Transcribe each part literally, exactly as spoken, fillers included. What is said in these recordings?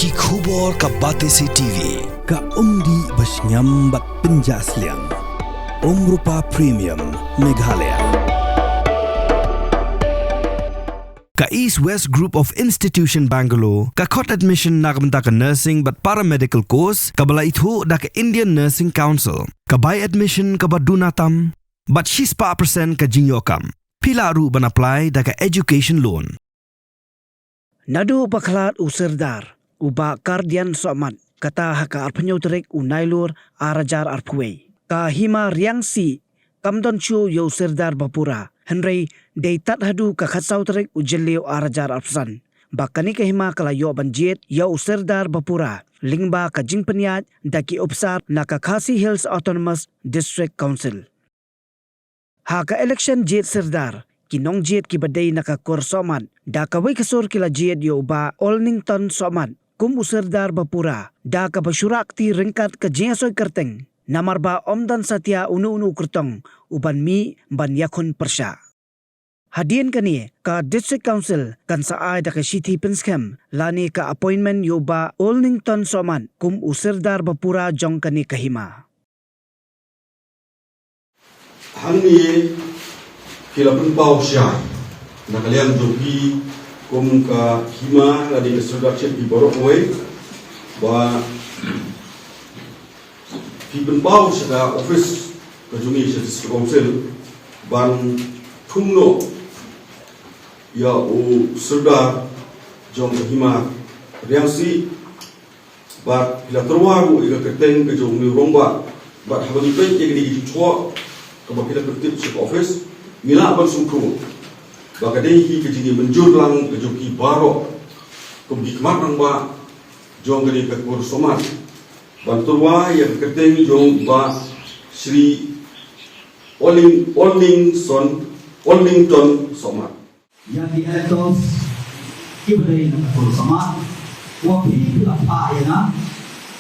Ki khubor ka Batesi T V. Ka umdih ba shngiam bad pynjah sliang. Umrupa Premium, Meghalaya. Ka East West Group of Institution Bangalore, ka khot admission na ka bynta ka nursing bad paramedical course, kaba la ithuh da ka Indian Nursing Council. Ka bai admission kaba duna tam, bad shispah percent ka jingïoh kam. Phi lah ruh ban apply da ka education loan. Naduh ba khlad u Sirdar, u Bah Kardian Sohmat, kata ha ka arphew tarik u Nailur ar hajar arphew wei, ka hima Riangsi kam don shuh ïa u Sirdar ba pura, hynrei dei tad haduh ka khatsaw tarik u Jylliew ar hajar arphew san ba kane ka hima ka la ïoh ban jied ïa u Sirdar ba pura, lyngba ka jingpynïaid da ki ophisar na ka Khasi Hills Autonomous District Council. Ha ka election jied Sirdar, ki nongjied kiba dei na ka kur Sohmat, da kawei ka sur ki la jied ïa u Bah Olnington Sohmat kum u Sirdar ba pura, da kaba shu rah kti ryngkat ka jingïasoi kyrteng, namar ba ym don satia uno uno u kyrtong uban mih ban ïakhun pyrshah. Hadien kane, ka District Council kan sa ai da ka shithi pynskhem lane ka appointment ïa u Bah Olnington Sohmat kum u Sirdar ba pura jong kane ka hima. Hangne phi la pynpaw shai na ka liang jong phi kum ka hima lane ka Sirdar jong phi baroh kawei, ba phi pynpaw sha ka office ka jong ngi sha District Council ban thung noh ïa u Sirdar jong ka hima Riangsi. Bad phi la tyrwa ruh ïa ka kyrteng ka jong u rangbah. Bad haba ngi peit ïa kane ka jingthoh kaba phi la pyntip sha ka office, ngi lah ban sngewthuh ba ka dei hi ka jingïamynjur lang ka jong ki baroh kum ki khmat rangbah jong kane ka kur Sohmat ban tyrwa ïa ka kyrteng jong u Bah Shri Olning, Olningson, Olnington Sohmat. Ïa ki electors kiba dei na ka kur Sohmat, wat phi phi la phah ïa nga,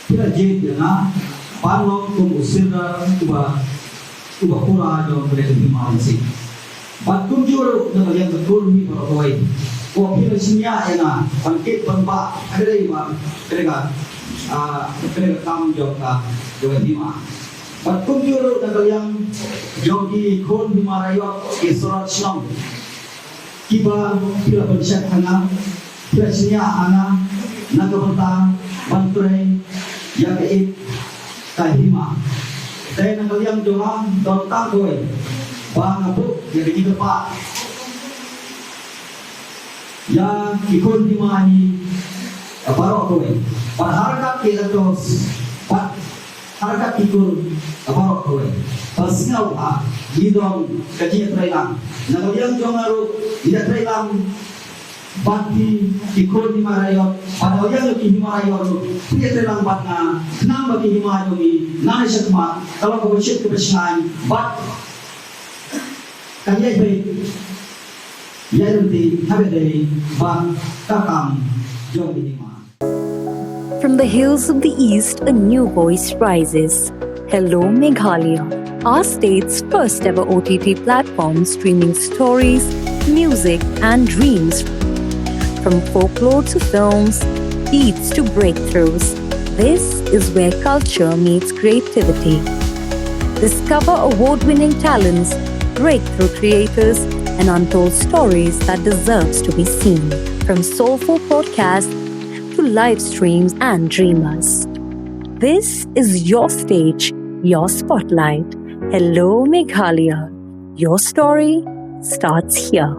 phi la jied ïa nga ban long kum u Sirdar uba, uba pura jong ka dei ka hima Riangsi. Bad kumjuh ruh na ka liang ka kur hi baroh kawei, wat phi la shaniah ïa nga ban kit ban bah ha ka dei ba, ka dei ka, ah, ka dei ka kam jong ka, jong ka hima. Bad kumjuh ruh na ka liang jong ki khun hima Raiot, ki Suraj Shnong, kiba phi la pynshad ha nga, phi la shaniah ha nga na ka bynta ban trei ïa ka ïit ka hima. Te na ka liang jong nga don tang kawei ba nga buh ïa ka jingkyrpad ïa ki khun hima hi baroh kawei, bad ha ryngkat ki elders, bad ha ryngkat ki kur baroh kawei, ba sngewbha ngi don ka jingïatreilang. Na ka liang jong nga ruh ngi ïatreilang bad ki, ki khun hima Raiot, bad na ka liang ki hima Raiot ruh ki ïatreilang bad nga, khnang ba ki hima jong ngi nangne shakhmat ka long kaba shit kaba shngaiñ, bad ka ïai beit ïai ryntih ha ka dei bad ka kam jong ki hima. From the hills of the East, a new voice rises. Hello Meghalaya, our state's first ever O T T platform streaming stories, music, and dreams. From folklore to films, beats to breakthroughs, this is where culture meets creativity. Discover award winning talents, breakthrough creators, and untold stories that deserves to be seen. From soulful podcasts to live streams and dreamers. This is your stage, your spotlight. Hello Meghalaya. Your story starts here.